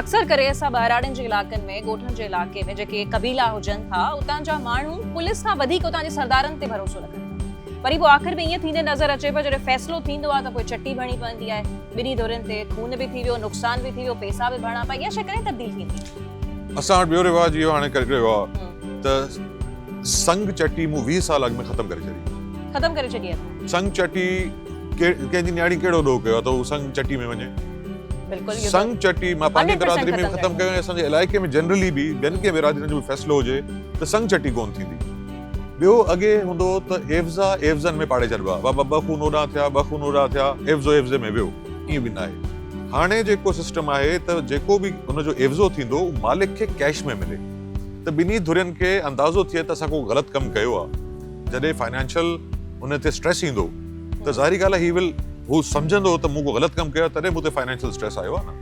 اڪثر ڪري اسان ٻهراڙين جي علائقن ۾ ڳوٺن جي علائقي ۾ جيڪي قبيلا هجن ٿا اتان جا ماڻهو پوليس کان وڌيڪ اتان جي سردارن تي ڀروسو رکن ٿا وري پوء آخر ۾ ائين ٿيندي نظر اچي پيو جڏهن فيصلو ٿيندو آهي ته پوء چٽي ڀرڻي پوندي آهي ٻنهي ڌرين تي خون به ٿي ويو نقصان به ٿي ويو پيسا به ڀرڻا پيا اها شيء ڪڏهن تبديل ٿيندي؟ اسان وٽ ٻيو رواج اهو هاڻي ڪري رهيو آهي ته سنگ چٽي مون 20 سال اڳ ۾ ختم ڪري ڇڏي. ختم ڪري ڇڏي آهي. سنگ چٽي ڪنهن جي نياڻي ڪهڙو ڏوهه ڪيو آهي ته هو سنگ چٽي ۾ وڃي. سنگ چٽي مان پنهنجي برادري ۾ به ختم ڪيو ۽ اسان جي علائقي ۾ جنرلي به ٻين ڪنهن برادرين جو به فيصلو هجي ته سنگ چٽي ڪونه ٿيندي. ٻيو اڳي هوندو هو ته عيوضا عيوضن ۾ پاڙي ڇڏبا بابا ٻه خون هوڏانهن ٿيا ٻه خون هوڏانهن ٿيا عيوضو عيوضي ۾ ويو ائين به ناهي. هاڻي جيڪو سسٽم آهي ته جيڪو به ان جو عيوضو ٿيندو اهو مالڪ کي ڪيش ۾ ملي ته ٻنهي ڌرين کي اندازو ٿئي ته اسان ڪو غلط ڪم ڪيو آهي. جڏهن فائنانشل ان تي اسٽريس ايندو ته ظاهري ڳالهه آهي هي ول هو سمجهندو ته مون ڪو غلط ڪم ڪيو آهي تڏهن مون تي فائنانشل اسٽريس آيو آهي نه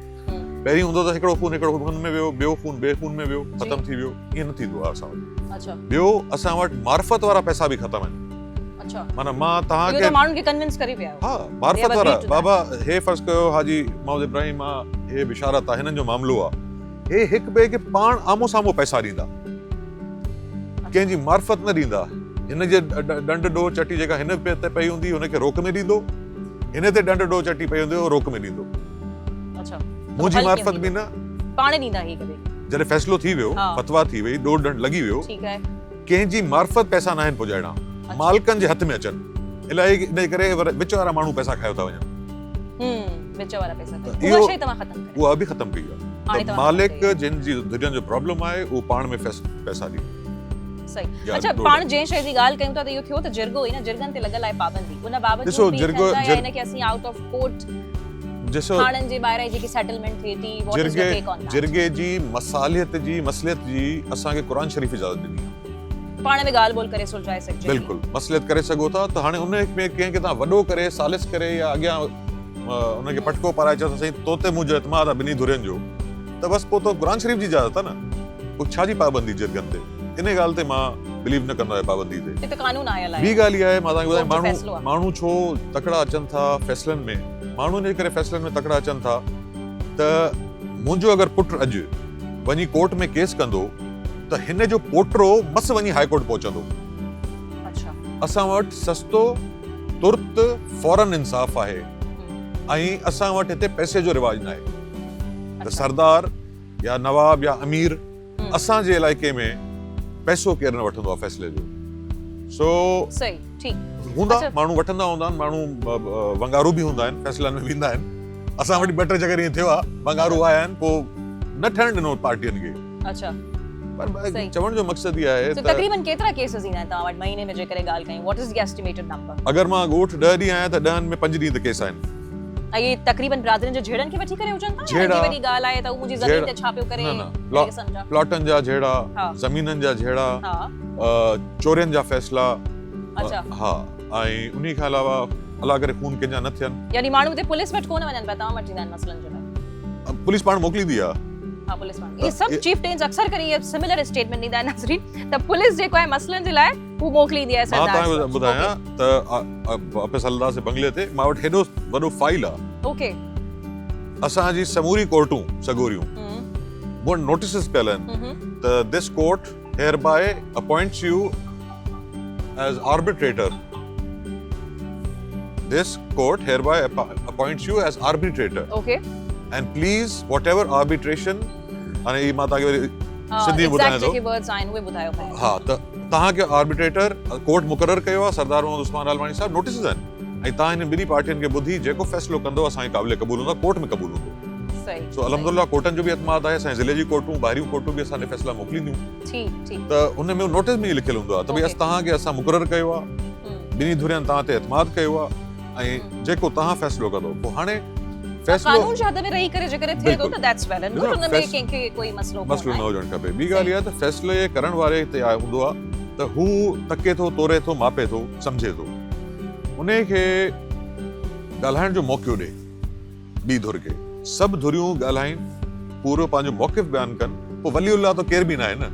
پهرين هوندو ته هڪڙو خون هڪڙو خون ۾ ويو ٻيو خون ٻئي خون ۾ ويو ختم ٿي ويو ائين نه ٿيندو آهي اسان وٽ ٻيو اسان وٽ معرفت وارا پئسا به ختم آهن معنيٰ مان توهان کي ماڻهن کي ڪنوينس ڪري پيا ها معرفت وارا بابا هي فرض ڪيو حاجي محمد ابراهيم آ هي بشارت آ هنن جو معاملو آ هي هڪ ٻئي کي پاڻ آمهون سامهون پئسا ڏيندا ڪنهن جي معرفت نه ڏيندا. هن جي ڏنڊ ڏوهه چٽي جيڪا هن تي پئي هوندي هن کي روڪ ۾ ڏيندو، هن تي ڏنڊ ڏوهه چٽي پئي هوندي اهو روڪ ۾ ڏيندو. منهنجي معرفت به نه. پاڻ ڏيندا هي ڪڏهن. جڏهن فيصلو ٿي ويو، فتويٰ ٿي وئي، ڏوهه ڏنڊ لڳي ويو، ڪنهن جي معرفت پئسا ناهن پڄائڻا، مالڪن جي هٿ ۾ اچن. الائي ان جي ڪري وچ وارا ماڻهو پئسا کايو ٿا وڃن. وچ وارا پئسا کائي اها شيء توهان ختم ڪري اها به ختم ڪئي آهي ته مالڪ جن جي ڌرين جو پرابلم آهي اهو پاڻ ۾ پئسا ڏين. صحيح اڇا پاڻ جنهن شيء جي ڳالهه ڪيون ٿا ته اهو ٿيو ته جرڳو ئي نه جرڳن تي لڳل آهي پابندي ان باوجود به ٿين ٿا يا ان کي اسين آئوٽ آف ڪورٽ ٿاڻن جي ٻاهران جيڪي سيٽلمينٽ ٿئي ٿي what is your take on that? جرڳي جي مصالحت جي مصلحت جي اسان کي قرآن شريف اجازت ڏني آهي. پاڻ ۾ ڳالهه ٻولهه ڪري سلجهائي سگهجي ٿي. بلڪل مصلحت ڪري سگهو ٿا ته هاڻي ان ۾ ڪنهن کي توهان وڏو ڪري ثالث ڪري يا اڳيان ان کي پٽڪو پارائي چئو ته سائين تو تي منهنجو اعتماد آهي ٻنهي ڌرين جو ته بس پوء ته قرآن شريف جي اجازت آهي نه پوء ڇا جي پابندي جرڳن تي ان ڳالهه تي مان بليو نه ڪندو آهيان پابندي تي. هي ته قانون آيل آهي. ٻي ڳالهه اها آهي مان توهان کي ٻڌايان ماڻهو ماڻهو ڇو تڪڙا اچن ٿا فيصلن ۾ ماڻهو ان جي ڪري فيصلن ۾ تڪڙا اچن ٿا ته منهنجو اگر پٽ اڄ وڃي ڪورٽ ۾ ڪيس ڪندو ته هن جو پوٽرو مس وڃي هاء ڪورٽ پهچندو. اسان وٽ سستو ترت فورن انصاف آهي ۽ اسان وٽ هتي پئسي جو رواج ناهي ته سردار يا نواب يا امير اسان جي علائقي ۾ پئسو ڪير نه وٺندو آهي فيصلي جو سو هوندا ماڻهو وٺندا هوندا آهن ماڻهو ونگارو به هوندا آهن فيصلن ۾ ويندا آهن اسان وٽ ٻه ٽي چڪر ائين ٿيو آهي ونگارو آيا آهن پوء نه ٺهڻ ڏنو پارٽين کي. اڇا پر چوڻ جو مقصد اهو آهي ته تقريبن ڪيترا ڪيسز ايندا آهن توهان وٽ مهيني ۾ جيڪڏهن ڳالهه ڪيون what is the estimated number? اگر مان ڳوٺ 10 ڏينهن آهيان ته ڏهن ۾ 5 ڏينهن ته ڪيس آهن. ۽ اهي تقريبن برادرين جي جهيڙن کي وٺي ڪري هجن ٿا يا ننڍي وڏي ڳالهه آهي ته هو منهنجي زمين تي ڇا پيو ڪري نه نه پلاٽن جا جهيڙا زمينن جا جهيڙا چورين جا فيصلا ها ۽ انهي کان علاوه الله ڪري خون ڪنهن جا نه ٿين. يعني ماڻهو هتي پوليس وٽ ڪونه وڃن پيا توهان وٽ ايندا آهن مسئلن جي لاء. پوليس پاڻ موڪليندي آهي. ها پوليس پاڻ اهي سڀ چيف ٽينز اڪثر ڪري اهي سميلر اسٽيٽمينٽ ڏيندا آهن ناظرين ته پوليس جيڪو آهي مسئلن جي لاء هو موڪليندي آهي سردار مان توهان کي ٻڌايان ته واپس هلنداسين بنگلي تي مان وٽ هيڏو وڏو فائل آهي. اوڪي. اسان جي سموري ڪورٽون سڳوريون مون وٽ نوٽيسز پيل آهن ته this court hereby appoints you as arbitrator this court hereby appoints you as arbitrator okay and please whatever arbitration هاڻي هي مان توهان کي وري سنڌي ۾ ٻڌايان ٿو جيڪي ورڊز آهن اهي ٻڌايو ها ته توهان کي آربيٽريٽر ڪورٽ مقرر ڪيو آهي سردار محمد عثمان عالماڻي صاحب نوٽيسز آهن ۽ توهان هنن ٻنهي پارٽين کي ٻڌي جيڪو فيصلو ڪندو اسان کي قابل قبول هوندو ڪورٽ ۾ قبول هوندو سو الحمدلله ڪورٽن جو به اعتماد آهي اسان جي ضلعي جي ڪورٽون ٻاهريون ڪورٽون به اسان ڏي فيصلا موڪلينديون ته ان ۾ نوٽيس ۾ لکيل هوندو آهي ته ڀئي اسان توهان کي اسان مقرر ڪيو آهي ٻنهي ڌرين توهان تي اعتماد ڪيو آهي ۽ جيڪو توهان فيصلو ڪندو پوء هاڻي فيصلو قانون جي حد ۾ رهي ڪري جيڪڏهن ٿئي ٿو ته that's well and good ان ۾ ڪنهن کي ڪوئي مسئلو مسئلو نه هجڻ کپي ٻي ڳالهه اها ته فيصلي ڪرڻ واري تي هوندو آهي ته هو تڪي ٿو توري ٿو ماپي ٿو سمجهي ٿو ان کي ڳالهائڻ جو موقعو ڏي ٻي ڌر کي. سڀ ڌريون ڳالهائين، پورو پنهنجو موقف بيان ڪن، پوء ولي الله ته ڪير به ناهي نه.